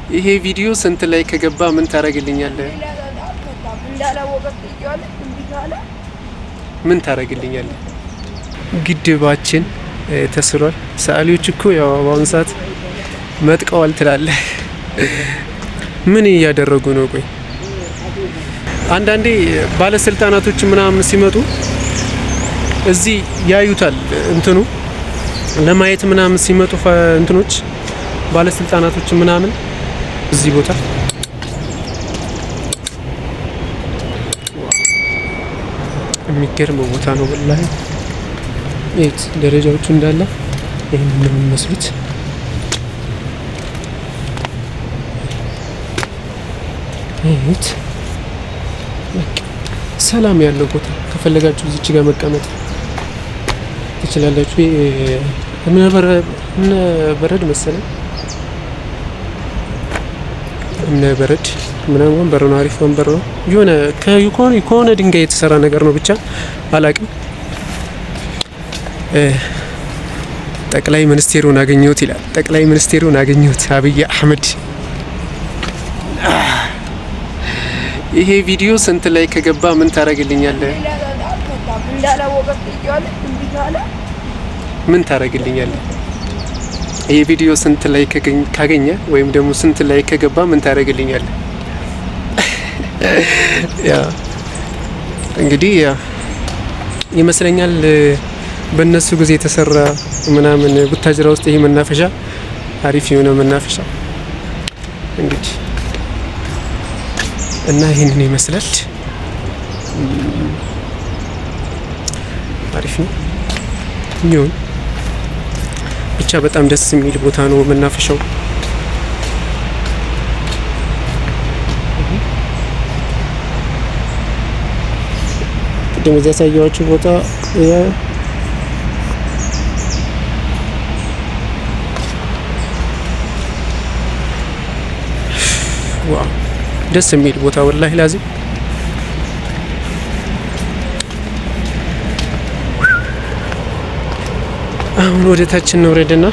ይሄ ቪዲዮ ስንት like ከገባ ምን ታደርግልኛለህ? ሌላ ጣጣ አልመጣም። እንዳላወቀ ትጠይቂዋለሽ። እምቢ ካለ ምን ታደርግልኛለህ? ግድባችን ተስሏል። ሰዓሊዎች እኮ ያው በአሁኑ ሰዓት መጥቀዋል ትላለህ። ምን እያደረጉ ነው? ቆይ አንዳንዴ ባለስልጣናቶች ምናምን ሲመጡ እዚህ ያዩታል። እንትኑ ለማየት ምናምን ሲመጡ እንትኖች ባለስልጣናቶች ምናምን እዚህ ቦታ የሚገርም ቦታ ነው። ወላሂ ይሄት ደረጃዎቹ እንዳለ ይህንን ነው የሚመስሉት። ይሄት በቃ ሰላም ያለው ቦታ፣ ከፈለጋችሁ እዚች ጋር መቀመጥ ትችላላችሁ። እምነ በረድ መሰለኝ፣ እምነ በረድ ምናምን ወንበር ነው። አሪፍ ወንበር ነው። የሆነ ከሆነ ድንጋይ የተሰራ ነገር ነው፣ ብቻ አላቅም። ጠቅላይ ሚኒስቴሩን አገኘሁት ይላል። ጠቅላይ ሚኒስቴሩን አገኘሁት፣ አብይ አህመድ። ይሄ ቪዲዮ ስንት like ከገባ ምን ታደርግልኛለህ? ሌላ ጣጣ አልመጣም። እንዳላወቀ ትጠይቂዋለሽ። እምቢ ካለ ምን ታደርግልኛለህ? ይሄ ቪዲዮ ስንት like ካገኘ ወይም ደግሞ ስንት like ከገባ ምን ታደርግልኛለህ? ያ እንግዲህ ያ ይመስለኛል በእነሱ ጊዜ የተሰራ ምናምን ቡታጅራ ውስጥ ይሄ መናፈሻ አሪፍ የሆነ መናፈሻ እንግዲህ እና ይህንን ይመስላል። አሪፍ ነው። ይሁን ብቻ በጣም ደስ የሚል ቦታ ነው መናፈሻው። ቅድም እዚያ ያሳየኋችሁ ቦታ wow፣ ደስ የሚል ቦታ ወላሂ ላዚም። አሁን ወደ ታች እንውረድና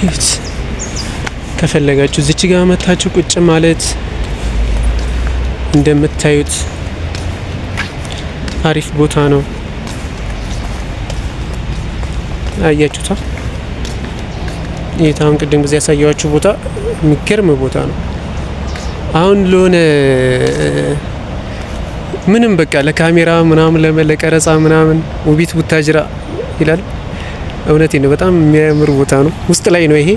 ይት ከፈለጋችሁ እዚች ጋር መታችሁ ቁጭ ማለት፣ እንደምታዩት አሪፍ ቦታ ነው። አያችሁታ? ይህ አሁን ቅድም ጊዜ ያሳየኋችሁ ቦታ የሚገርም ቦታ ነው። አሁን ለሆነ ምንም በቃ ለካሜራ ምናምን ለቀረጻ ምናምን ውቢት ቡታጅራ ይላል። እውነቴ ነው። በጣም የሚያምር ቦታ ነው። ውስጥ ላይ ነው ይሄ።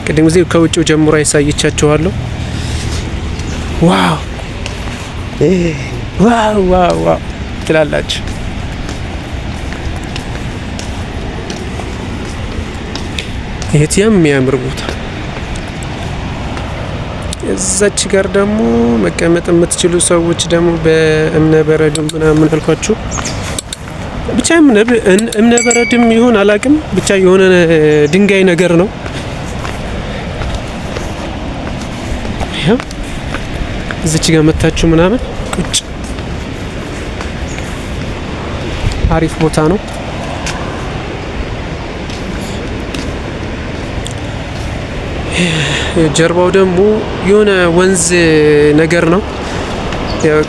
ቅድም ጊዜ ከውጭው ጀምሮ ያሳይቻችኋለሁ። Wow wow wow wow ትላላችሁ። ይሄ የሚያምር ቦታ፣ እዛች ጋር ደግሞ መቀመጥ የምትችሉ ሰዎች ደግሞ በእምነ በረድ ምናምን አልኳችሁ። ብቻ እምነ በረድም ይሁን አላቅም፣ ብቻ የሆነ ድንጋይ ነገር ነው። ይኸው እዚች ጋር መታችሁ ምናምን ቁጭ፣ አሪፍ ቦታ ነው። ጀርባው ደግሞ የሆነ ወንዝ ነገር ነው። ያው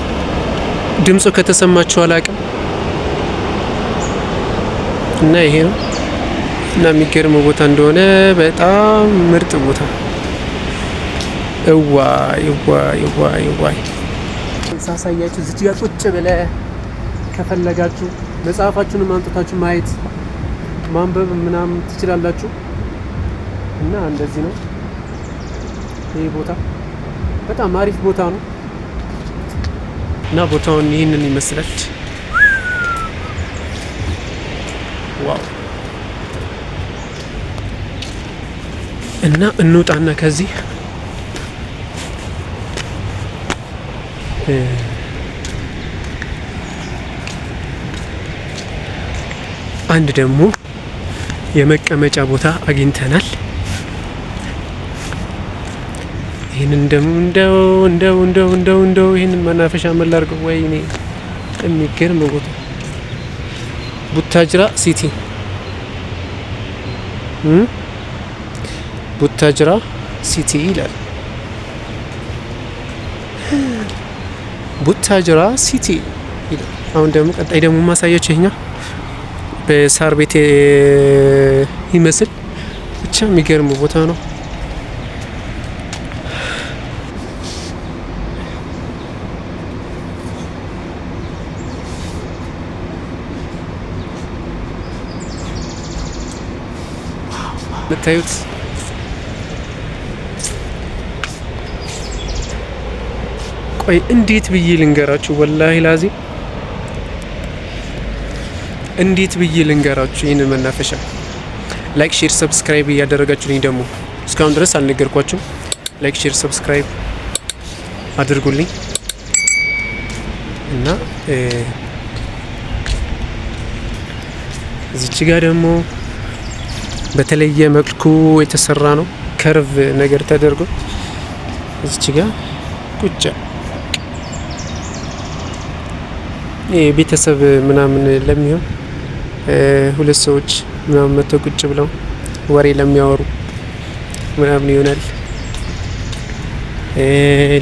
ድምፁ ከተሰማችሁ አላቅም፣ እና ይሄ ነው እና የሚገርም ቦታ እንደሆነ በጣም ምርጥ ቦታ። እዋይ እዋይ እዋይ እዋይ ሳሳያችሁ እዚች ጋር ቁጭ ብለህ ከፈለጋችሁ መጽሐፋችሁንም አምጥታችሁ ማየት ማንበብ ምናምን ትችላላችሁ። እና እንደዚህ ነው። ይህ ቦታ በጣም አሪፍ ቦታ ነው እና ቦታውን ይህንን ይመስላል። Wow፣ እና እንውጣና ከዚህ አንድ ደግሞ የመቀመጫ ቦታ አግኝተናል። ይህንን ደግሞ እንደው እንደው እንደው እንደው እንደው ይህንን መናፈሻ ምን ላድርገው? ወይኔ የሚገርም ቦታ፣ ቡታጅራ city። ቡታጅራ city ይላል። ቡታጅራ city ይላል። አሁን ደግሞ ቀጣይ ደግሞ ማሳያችሁ ይሄኛው በሳር ቤት ይመስል ብቻ የሚገርም ቦታ ነው። የምታዩት ቆይ እንዴት ብዬ ልንገራችሁ? ወላሂ ላዚ እንዴት ብዬ ልንገራችሁ? ይህንን መናፈሻ like፣ share፣ subscribe እያደረጋችሁልኝ ደግሞ እስካሁን ድረስ አልነገርኳችሁም። Like፣ share፣ subscribe አድርጉልኝ እና እዚች ጋር ደግሞ በተለየ መልኩ የተሰራ ነው። Curve ነገር ተደርጎ እዚች ጋር ቁጭ ቤተሰብ ምናምን ለሚሆን ሁለት ሰዎች ምናምን መጥተው ቁጭ ብለው ወሬ ለሚያወሩ ምናምን ይሆናል።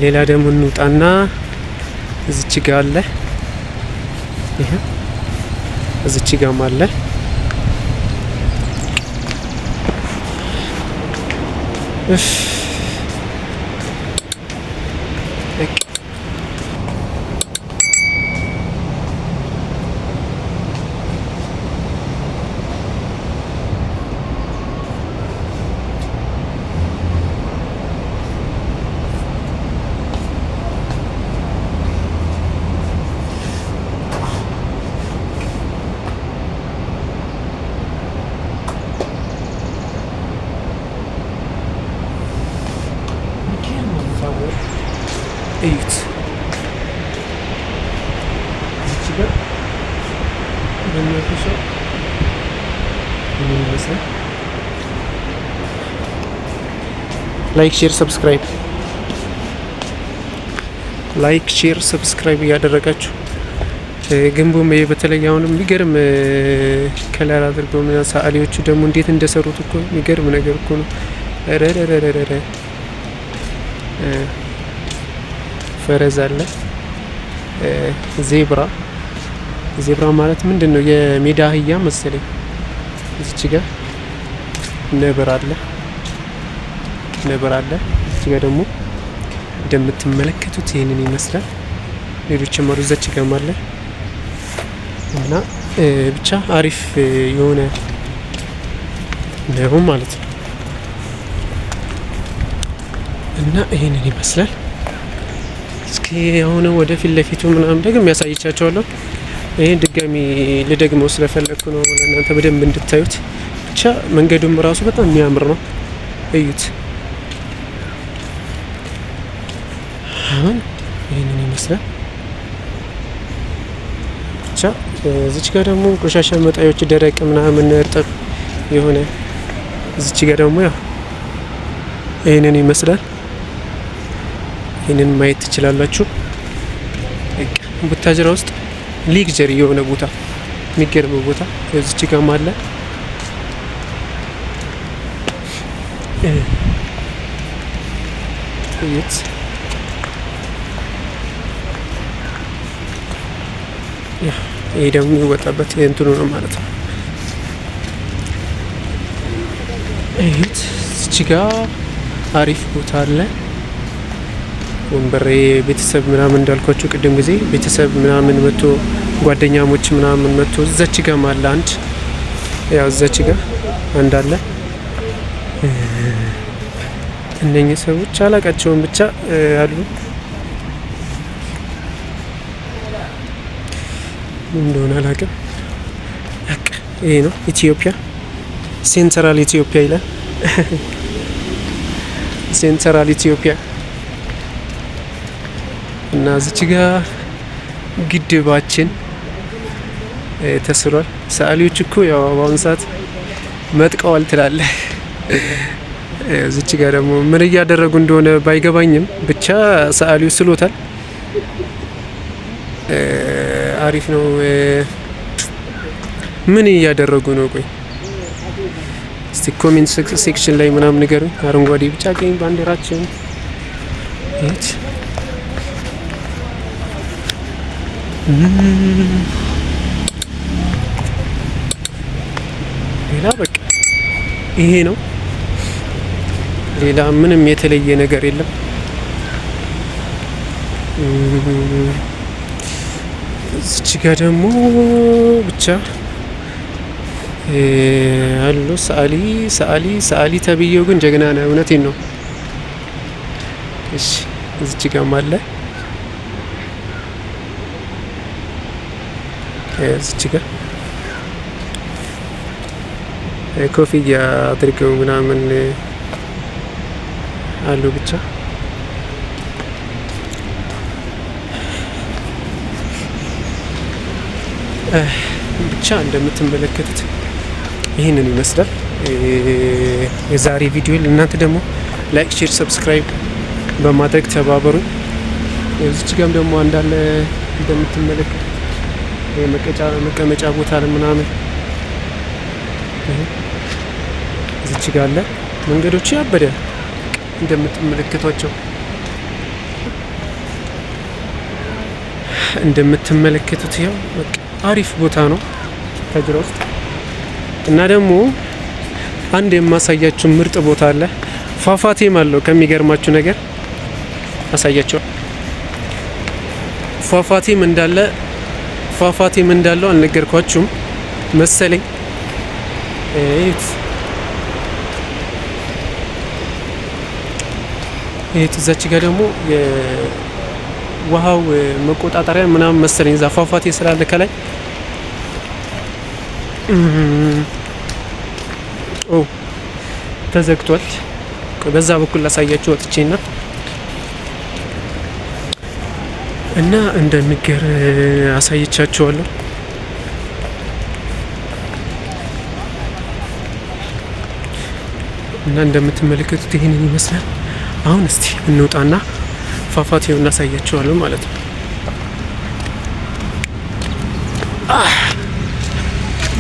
ሌላ ደግሞ እንውጣና እዚች ጋ አለ። ይሄ እዚች ጋም አለ። እፍ እዩት። እዚች ጋር መናፈሻው ምን ይመስላል? Like, share, subscribe፣ like, share, subscribe እያደረጋችሁ ግንቡም ይሄ በተለይ አሁን የሚገርም color አድርገው ምናምን ሰዓሊዎቹ ደግሞ እንዴት እንደሰሩት እኮ የሚገርም ነገር እኮ ነው። ረረረረረ ፈረስ አለ። Zebra፣ zebra ማለት ምንድን ነው? የሜዳ አህያ መሰለኝ። እዚች ጋር ነብር አለ፣ ነብር አለ። እዚች ጋር ደግሞ እንደምትመለከቱት ይህንን ይመስላል። ሌሎችም አሉ፣ እዛች ጋርም አለ እና ብቻ አሪፍ የሆነ ነው ማለት ነው። እና ይህንን ይመስላል። እስኪ አሁን ወደ ፊት ለፊቱ ምናምን ደግሞ ያሳይቻቸዋለሁ። ይሄን ድጋሚ ልደግመው ስለፈለግኩ ነው ለእናንተ በደንብ እንድታዩት። ብቻ መንገዱም ራሱ በጣም የሚያምር ነው፣ እዩት። አሁን ይህንን ይመስላል። ብቻ እዚች ጋር ደግሞ ቆሻሻ መጣዮች ደረቅ ምናምን እርጥብ የሆነ እዚች ጋር ደግሞ ያው ይህንን ይመስላል። ይህንን ማየት ትችላላችሁ። ቡታጅራ ውስጥ luxury የሆነ ቦታ፣ የሚገርም ቦታ እዚች ጋርም አለ። እዩት። ይሄ ደግሞ የሚወጣበት እንትኑ ነው ማለት ነው። እዩት። እዚች ጋ አሪፍ ቦታ አለ። ወንበሬ ቤተሰብ ምናምን እንዳልኳቸው ቅድም ጊዜ ቤተሰብ ምናምን መጥቶ ጓደኛሞች ምናምን መጥቶ እዛች ጋም አለ አንድ፣ ያው እዛች ጋ አንድ አለ። እነኚህ ሰዎች አላቃቸውም ብቻ አሉ። ምን እንደሆነ አላውቅም። በቃ ይሄ ነው ኢትዮጵያ፣ Central ኢትዮጵያ ይላል። Central ኢትዮጵያ እና እዚች ጋ ግድባችን ተስሏል። ሰዓሊዎች እኮ ያው በአሁኑ ሰዓት መጥቀዋል ትላለህ። እዚች ጋ ደግሞ ምን እያደረጉ እንደሆነ ባይገባኝም ብቻ ሰዓሊው ስሎታል። አሪፍ ነው። ምን እያደረጉ ነው? ቆይ እስቲ እስቲ comment section ላይ ምናምን ንገሩኝ። አረንጓዴ ቢጫ ቀይ ባንዲራችን ይህች ሌላ በቃ ይሄ ነው። ሌላ ምንም የተለየ ነገር የለም። እዚች ጋ ደግሞ ብቻ አሉ ሰአሊ ሰአሊ ሰአሊ ተብዬው ግን ጀግና ነው። እውነቴን ነው። እሺ እዚች ጋም አለ። እዚች ጋ ኮፍያ አድርገው ምናምን አሉ ብቻ ብቻ እንደምትመለከቱት ይህንን ይመስላል የዛሬ ቪዲዮ። እናንተ ደግሞ like፣ share፣ subscribe በማድረግ ተባበሩ። እዚች ጋም ደግሞ አንዳለ እንደምትመለከቱት መቀመጫ ቦታ ምናምን እዚች ጋ አለ። መንገዶቹ ያበደ እንደምትመለከቷቸው እንደምትመለከቱት ያው በቃ አሪፍ ቦታ ነው ቡታጅራ ውስጥ። እና ደግሞ አንድ የማሳያችሁ ምርጥ ቦታ አለ። ፏፏቴም አለው። ከሚገርማችሁ ነገር አሳያችሁ። ፏፏቴም እንዳለ ፏፏቴም እንዳለው አልነገርኳችሁም መሰለኝ። እዩት እዩት። እዛች ጋር ደግሞ የውሃው መቆጣጠሪያ ምናምን መሰለኝ እዛ ፏፏቴ ስላለ ከላይ ኦ ተዘግቷል። በዛ በኩል ላሳያችሁ ወጥቼና እና እንደሚገር አሳይቻችኋለሁ። እና እንደምትመለከቱት ይህንን ይመስላል። አሁን እስቲ እንውጣና ፏፏቴውን እናሳያችኋለሁ ማለት ነው።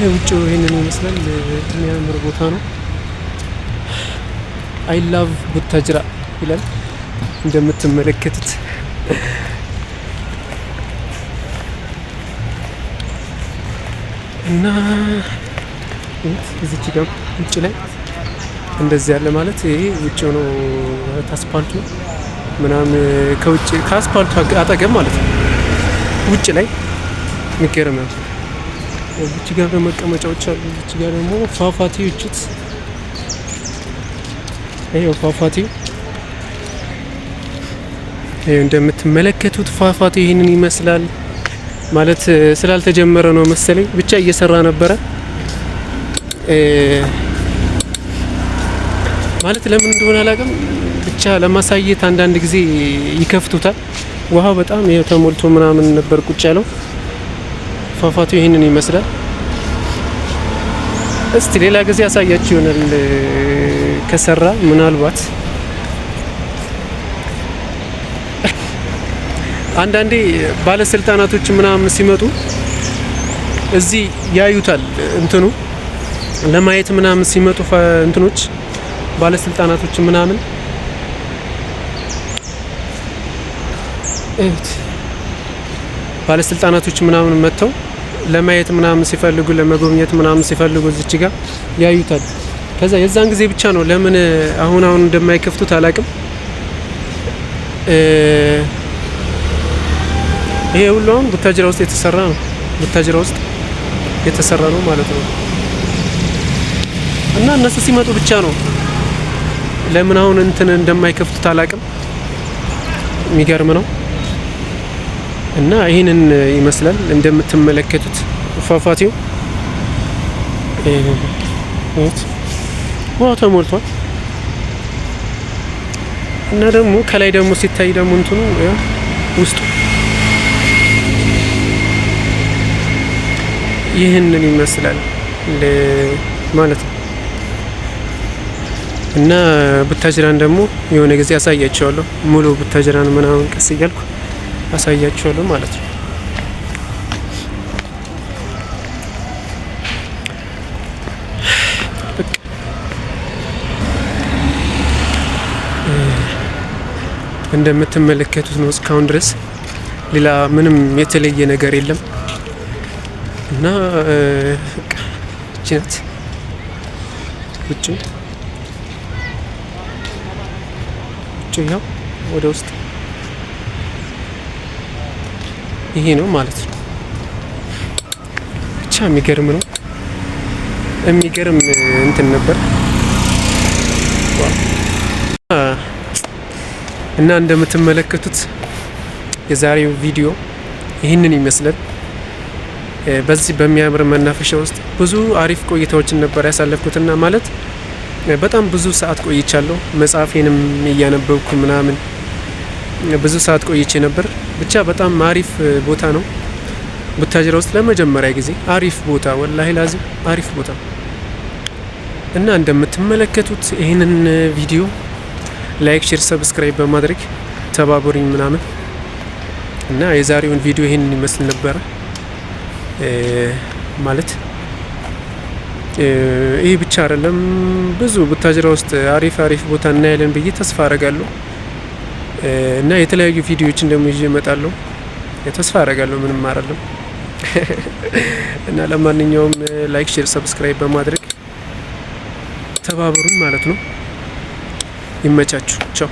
የውጭው ይህንን ይመስላል። የሚያምር ቦታ ነው። I love ቡታጅራ ይላል እንደምትመለከቱት። እና እዚች ጋር ውጭ ላይ እንደዚህ ያለ ማለት ይሄ ውጭ ሆኖ አስፓልቱ ምናምን ከውጭ ከአስፓልቱ አጠገብ ማለት ነው። ውጭ ላይ የሚገርም ነው። እዚች ጋር መቀመጫዎች አሉ። እዚች ጋር ደግሞ ፏፏቴው እችት ይሄው ፏፏቴው ይሄው እንደምትመለከቱት ፏፏቴው ይህንን ይመስላል። ማለት ስላልተጀመረ ነው መሰለኝ ብቻ እየሰራ ነበረ። ማለት ለምን እንደሆነ አላውቅም። ብቻ ለማሳየት አንዳንድ ጊዜ ይከፍቱታል። ውሃው በጣም ይኸው ተሞልቶ ምናምን ነበር ቁጭ ያለው። ፏፏቴው ይህንን ይመስላል። እስቲ ሌላ ጊዜ ያሳያችሁ ይሆናል ከሰራ ምናልባት። አንዳንዴ ባለስልጣናቶች ምናምን ሲመጡ እዚህ ያዩታል። እንትኑ ለማየት ምናምን ሲመጡ እንትኖች ባለስልጣናቶች ምናምን እዩት፣ ባለስልጣናቶች ምናምን መጥተው ለማየት ምናምን ሲፈልጉ ለመጎብኘት ምናምን ሲፈልጉ እዚች ጋር ያዩታል። ከዛ የዛን ጊዜ ብቻ ነው ለምን አሁን አሁን እንደማይከፍቱት አላቅም። ይሄ ሁሉ አሁን ቡታጅራ ውስጥ የተሰራ ነው። ቡታጅራ ውስጥ የተሰራ ነው ማለት ነው። እና እነሱ ሲመጡ ብቻ ነው ለምን አሁን እንትን እንደማይከፍቱት አላቅም። የሚገርም ነው። እና ይህንን ይመስላል እንደምትመለከቱት ፏፏቴው ውሃው ተሞልቷል። እና ደግሞ ከላይ ደግሞ ሲታይ ደግሞ እንትኑ ውስጡ ይህንን ይመስላል ማለት ነው። እና ቡታጅራን ደግሞ የሆነ ጊዜ አሳያቸዋለሁ። ሙሉ ቡታጅራን ምናምን ቀስ እያልኩ አሳያቸዋለሁ ማለት ነው። በቃ እንደምትመለከቱት ነው። እስካሁን ድረስ ሌላ ምንም የተለየ ነገር የለም እና እቺ ናት ውጭ ውጭ ያው ወደ ውስጥ ይሄ ነው ማለት ነው። ብቻ የሚገርም ነው። የሚገርም እንትን ነበር እና እንደምትመለከቱት የዛሬው ቪዲዮ ይህንን ይመስላል። በዚህ በሚያምር መናፈሻ ውስጥ ብዙ አሪፍ ቆይታዎችን ነበር ያሳለፍኩትና ማለት በጣም ብዙ ሰዓት ቆይቻለሁ። መጽሐፌንም እያነበብኩ ምናምን ብዙ ሰዓት ቆይቼ ነበር። ብቻ በጣም አሪፍ ቦታ ነው። ቡታጅራ ውስጥ ለመጀመሪያ ጊዜ አሪፍ ቦታ፣ ወላሂ ላዚም አሪፍ ቦታ እና እንደምትመለከቱት ይህንን ቪዲዮ like፣ share፣ subscribe በማድረግ ተባበሩኝ ምናምን እና የዛሬውን ቪዲዮ ይህንን ይመስል ነበረ። ማለት ይህ ብቻ አይደለም፣ ብዙ ቡታጅራ ውስጥ አሪፍ አሪፍ ቦታ እናያለን ብዬ ተስፋ አረጋለሁ እና የተለያዩ ቪዲዮዎችን ደግሞ ይዤ እመጣለሁ ተስፋ አረጋለሁ። ምንም አይደለም እና ለማንኛውም like፣ share፣ subscribe በማድረግ ተባበሩኝ ማለት ነው። ይመቻችሁ። ቻው።